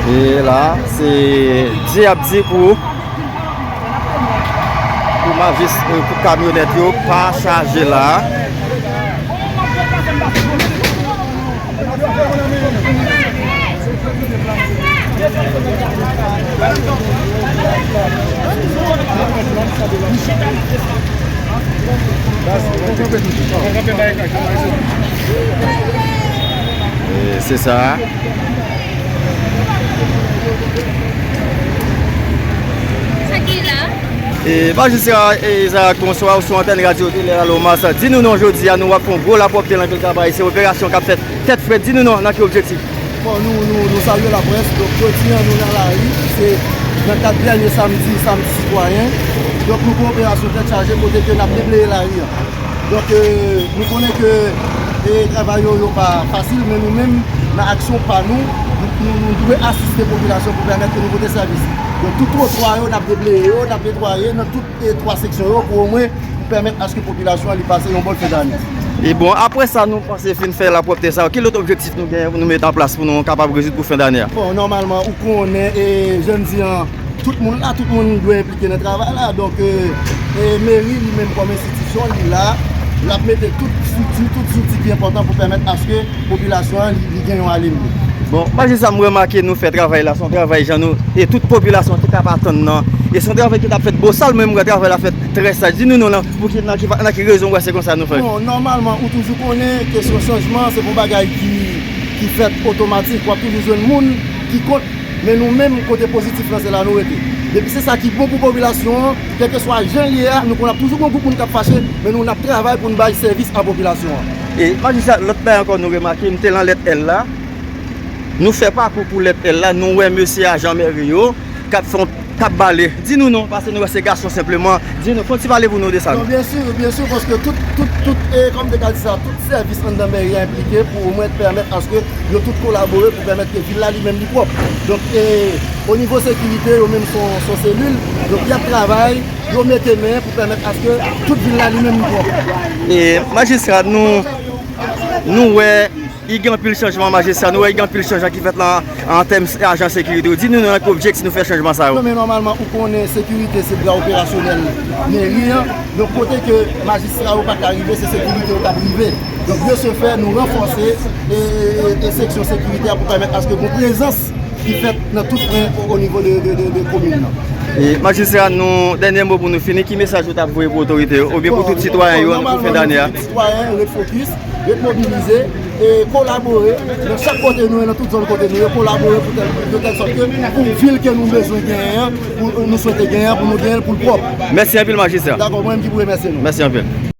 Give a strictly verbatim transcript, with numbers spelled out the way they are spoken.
E la, se di ap di pou, pou majis-, pou kamyonèt yo pa chaje la. E, se sa. Sa ki la? E, majistra, e, Isaac, bonswa, ou sou antèn Radyo Tele Lalomas. Di nou non, jodi a, nou ap fè yon gwo lapwòpte nan vil Kap Ayisyen, operasyon k ap fèt tèt frèt. Di nou non, nan ki objektif? Bon, nou, nou, nou salye laprès. Donk, jodi a, nou nan lari. Se nan kad dènye samdi, samdi sitwayen. Donk, nou gen operasyon tèt chaje kote ke n ap debleye lari a. Donk, e, nou konnen ke, e, travay yo, yo pa fasil, men nou menm, nan aksyon pa nou, nou, nou, nou dwe asiste popilasyon pou pèmèt ke nou pote sèvis. Donk, tout twotwa yo, n ap debleye yo, n ap netwaye nan tout, e, twa seksyon yo pou omwen pou pèmèt aske popilasyon an li pase yon bòn fen dane. E bon, apre sa, nou panse fin fè lapwòpte sa yo, ki lòt objektif nou gen, nou mete an plas pou nou kapab rezoud pou fen dane a? Bon, nòmalman, ou konnen, e, jan m di an, tout moun la, tout moun dwe enplike nan travay la. Donk, e, e, meri li menm kòm enstitisyon, li la, l ap mete tout strikti, tout zouti ki enpòtan pou pèmèt aske popilasyon an, li, li gen yon ale mye. Bon, majistra, m remake nou fè travay la, se yon travay jan nou, e tout popilasyon te ka pa tann nan. E se yon travay ki t ap fèt bosal, men m wè travay la fèt trè saj. Di nou non, nan, pou ki, nan ki, nan ki rezon w wè se konsa nou fè? Bon, nòmalman, ou toujou konnen kesyon chanjman, se pa yon bagay ki, ki fèt otomatik. W ap toujou jwenn moun ki kont, men nou menm, kote pozitif lan, se la nou rete. Depi se sa ki bon pou popilasyon an, kèlkeswa jan l ye a, nou konn ap toujou gen yon gwoup moun k ap fache, men nou, n ap travay pou n bay sèvis a popilasyon an. E, majistra, lòt bagay ankò nou remake, m te lan lèt L la. Nou fè pakou pou lèt L la, nou wè mesye ajan meri yo k ap fè yon, k ap bale. Di nou non, paske nou wè se gason senpleman. Di nou, fè yon ti pale pou nou de sa. Non, byen si, byen si, paske tout, tout, tout, e, kòm te ka di sa, tout sèvis anndan meri a enplike pou omwen pèmèt aske yo tout kolabore pou pèmèt ke vil la li menm li pwòp. Donk, e, o nivo sekirite, yo menm se yon, se yon selil. Donk, y ap travay, yo mete men pou pèmèt aske tout vil la li menm li pwòp. E, majistra, nou, nou wè, I gen anpil chanjman, majistra. Nou wè, i gen anpil chanjman ki fèt lan, an tèm s-, ajan sekirite yo. Di nou nan ki objektif nou fè chanjman sa yo. Non, men nòmalman, ou konnen sekirite se bra operasyonèl meri an. Donk, kote ke majistra yo pa ka rive, se sekirite yo k ap rive. Donk, de ce fait, nou ranfòse e, e, e seksyon sekirite a pou pèmèt aske gon prezans ki fèt nan tout pwen o, o nivo de, de, de, de komin nan. E, majistra, nou, dènye mo pou nou fini, ki mesaj ou t ap voye pou otorite yo, oubyen pou tout sitwayen yo, pou fen dane a? Bon, nòmalman, nou di tout sitwayen, ret fokis, ret mobilize, e kolabore nan chak kote nou ye, nan tout zòn kote nou ye, kolabore pou tèl, de tèl sòt ke pou vil ke nou bezwen genyen an, pou nou swete genyen an, pou nou genyen l, pou l pwòp. Mèsi anpil, majistra. Dakò, mwen menm ki pou remèsye nou. Mèsi anpil.